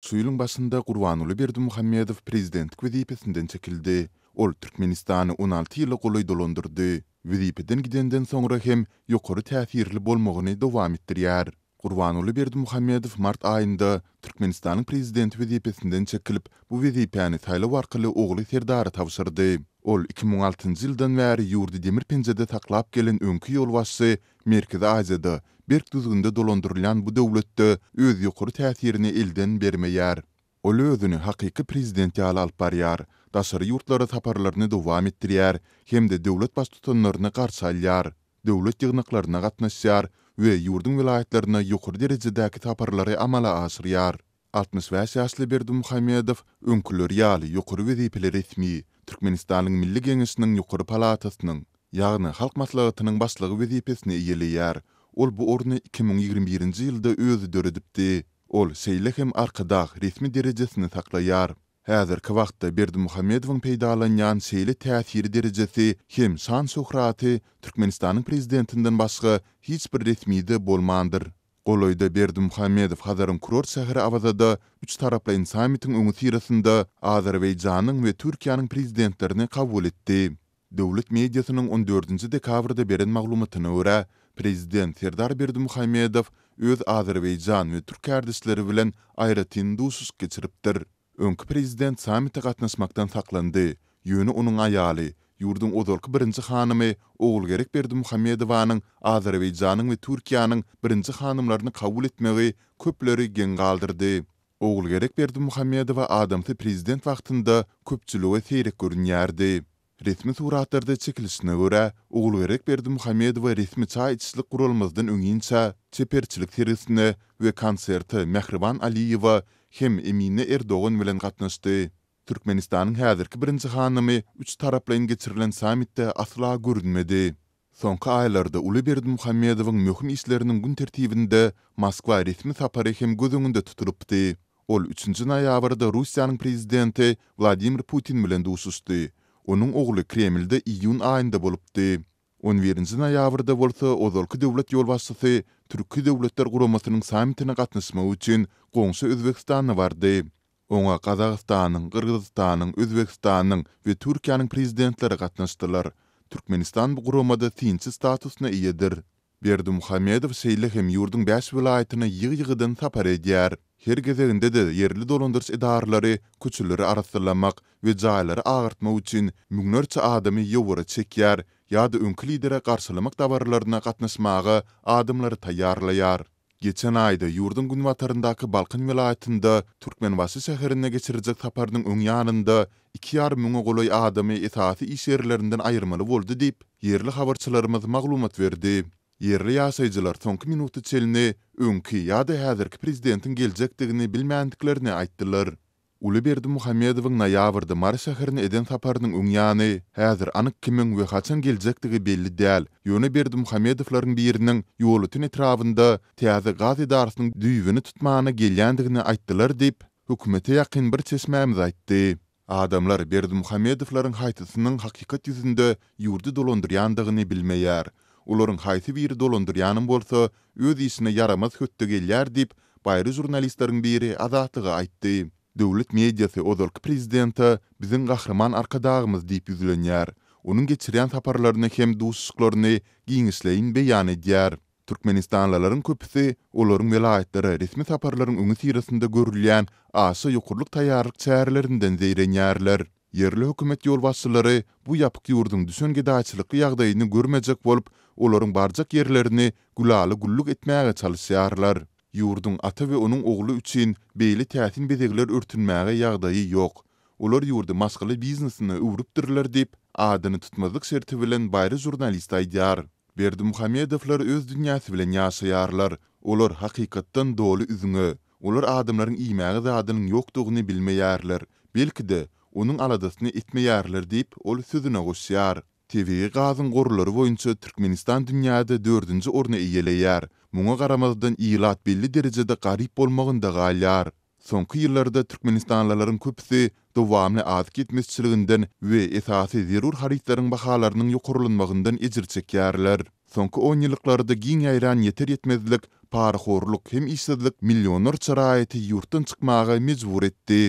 Şu ýylyň başynda Gurbanguly Berdimuhamedow prezidentlik wezipesinden çekildi. Ol Türkmenistany 16 ýyla golaý dolandyrdy. Wezipeden gidenden soňra hem ýokary täsirli bolmagyny dowam etdirýär. Gurbanguly Berdimuhamedow mart aýynda Türkmenistanyň prezidenti wezipesinden çekilip, bu wezipäni saýlaw arkaly ogly Serdara tabşyrdy. Ol 2006-njy ýyldan bäri ýurdy demir penjede saklap gelen öňki ýolbaşçy Merkezi Aziýada berk düzgünde dolandyrylýan bu döwletde öz ýokary täsirini elden bermeýär. Ol özüni hakyky prezident ýaly alyp barýar, daşary ýurtlara saparlaryny dowam etdirýär hem-de döwlet baştutanlaryny garşy alýar, döwlet ýygnaklaryna gatnaşýar we ýurduň welaýatlaryna ýokary derejedäki saparlary amala aşyrýar. 65 ýaşly Berdimuhamedow öňküleri ýaly ýokary wezipeli resmi, Türkmenistanyň Milli Geňeşiniň ýokary palatasynyň, ýagny Halk Maslahatynyň başlygy wezipesini eýeleýär. Ol bu orny 2021-nji ýylda özi döredipdi. Ol şeýle hem Arkadag resmi derejesini saklaýar. Häzirki wagtda Berdimuhamedowyň peýdalanýan şeýle täsiri derejesi hem şan-şöhraty Türkmenistanyň prezidentinden başga hiç bir resmide bolmandyr. Golaýda Berdimuhamedow Hazaryň kurort şäheri Awazada üçtaraplaýyn sammitiň öňüsyrasynda Azerbaýjanyň we Türkiýäniň prezidentlerini kabul etdi. Döwlet mediasynyň on dördünji dekabrda beren maglumatyna görä, prezident Serdar Berdimuhamedow öz azerbaýjan we türk kärdeşleri bilen aýratyn duşuşyk geçiripdir. Öňki prezident sammite gatnaşmakdan saklandy, ýöne onuň aýaly, ýurduň ozalky birinji hanymy Ogulgerek Berdimuhamedowanyň Azerbaýjanyň we Türkiýäniň birinji hanymlaryny kabul etmegi köpleri geň galdyrdy. Ogulgerek Berdimuhamedowa adamsy prezident wagtynda köpçülige seýrek görünýärdi. Resmi suratlarda çekilişine görä, Ogulgerek Berdimuhamedowa resmi çaý içişlik guralmazdan öňinçä çeperçilik sergisine we konserte Mähriban Aliýewa hem Emine Erdogan bilen gatnaşdy. Türkmenistanyň häzirki birinji hanymy üçtaraplaýyn geçirilen sammitde asla görünmedi. Soňky aýlarda uly Berdimuhamedowyň möhüm işleriniň gün tertibinde Moskwa resmi sapary hem göz öňünde tutulypdy. Ol üçünji noýabrda Russiýanyň prezidenti Wladimir Putin bilen duşuşdy. Onuň ogly Kremlde iýun aýynda bolupdy. On birinji noýabrda bolsa ozalky döwlet ýolbaşçysy Türki Döwletler Guramasynyň sammitine gatnaşmak üçin goňşy Özbegistana bardy. Oňa Gazagystanyň, Gyrgyzystanyň, Özbegistanyň we Türkiýäniň prezidentleri gatnaşdylar. Türkmenistan bu guramada synçy statusyna eýedir. Berdimuhamedow şeýle hem ýurduň bäş welaýatyna ýygy-ýygydan sapar edýär. Her gezeginde-de ýerli dolandyryş edaralary köçeleri arassalamak we jaýlary agartmak üçin müňlerçe adamy ýowara çekýär ýa-da öňki lidere garşylamak dabaralaryna gatnaşmaga adamlary taýýarlaýar. Geçen aýda ýurduň günbataryndaky Balkan welaýatynda Türkmenbaşy şäherine geçirjek saparynyň öň ýanynda iki ýarym müňe golaý adamy esasy iş ýerlerinden aýyrmaly boldy diýip, ýerli habarçylarymyz maglumat berdi. Ýerli ýaşaýjylar soňky minuta çenli öňki ýa-da häzirki prezidentiň geljekdigini bilmändiklerini aýtdylar. Uly Berdimuhamedowyň noýabrda Mary şäherine eden saparynyň öň ýany, häzir anyk kimiň we haçan geljekdigi belli däl, ýöne Berdimuhamedowlaryň biriniň Ýolöten etrabynda täze gaz edarasynyň düýbüni tutmana gelýändigini aýtdylar diýip, hökümete ýakyn bir çeşmämiz aýtdy. Adamlar Berdimuhamedowlaryň haýsysynyň hakykat ýüzünde ýurdy dolandyrýandygyny bilmeýär. Olaryň haýsy biri dolandyrýanam bolsa, öz işine ýaramaz hötde gelýär diýip, baýry žurnalistleriň biri Azatlyga aýtdy. Döwlet mediasy ozalky prezidente biziň Gahryman Arkadagymyz diýip ýüzlenýär. Onuň geçirýän saparlaryny hem duşuşyklaryny giňişleýin beýan edýär. Türkmenistanlylaryň köpüsi olaryň welaýatlara resmi saparlaryň öňüsyrasynda görülýän aşa ýokarlyk taýýarlyk çärelerinden zeýrenýärler. Ýerli hökümet ýolbaşçylary bu ýapyk ýurduň düşen gedaýçylykly ýagdaýyny görmejek bolup, olaryň barjak ýerlerini gülala-güllük etmäge çalyşýarlar. Ýurduň ata we onuň ogly üçin beýle täsin bezegler örtünmäge ýagdaýy ýok. Olar ýurdy maşgala biznesine öwrüpdirler diýip, adyny tutmazlyk şerti bilen baýry žurnalist aýdýar. Berdimuhamedowlar öz dünýäsi bilen ýaşaýarlar. Olar hakykatdan doly üzňe. Olar adamlaryň iýmäge zadynyň ýokdugyny bilmeýärler. Belki-de, onuň aladasyny etmeýärler diýip, ol sözüne goşýar. Tebigy gazyň gorlary boýunça Türkmenistan dünýäde dördünji orny eýeleýär. Muňa garamazdan ilat belli derejede garyp bolmagynda galýar. Soňky ýyllarda türkmenistanlylaryň köpüsi dowamly azyk ýetmezçiliginden we esasy zerur harytlaryň bahalarynyň ýokarlanmagyndan ejir çekýärler. Soňky onýyllyklarda giň ýaýran ýeter-ýetmezlik, parahorluk hem işsizlik millionlarça raýaty ýurtdan çykmaga mejbur etdi.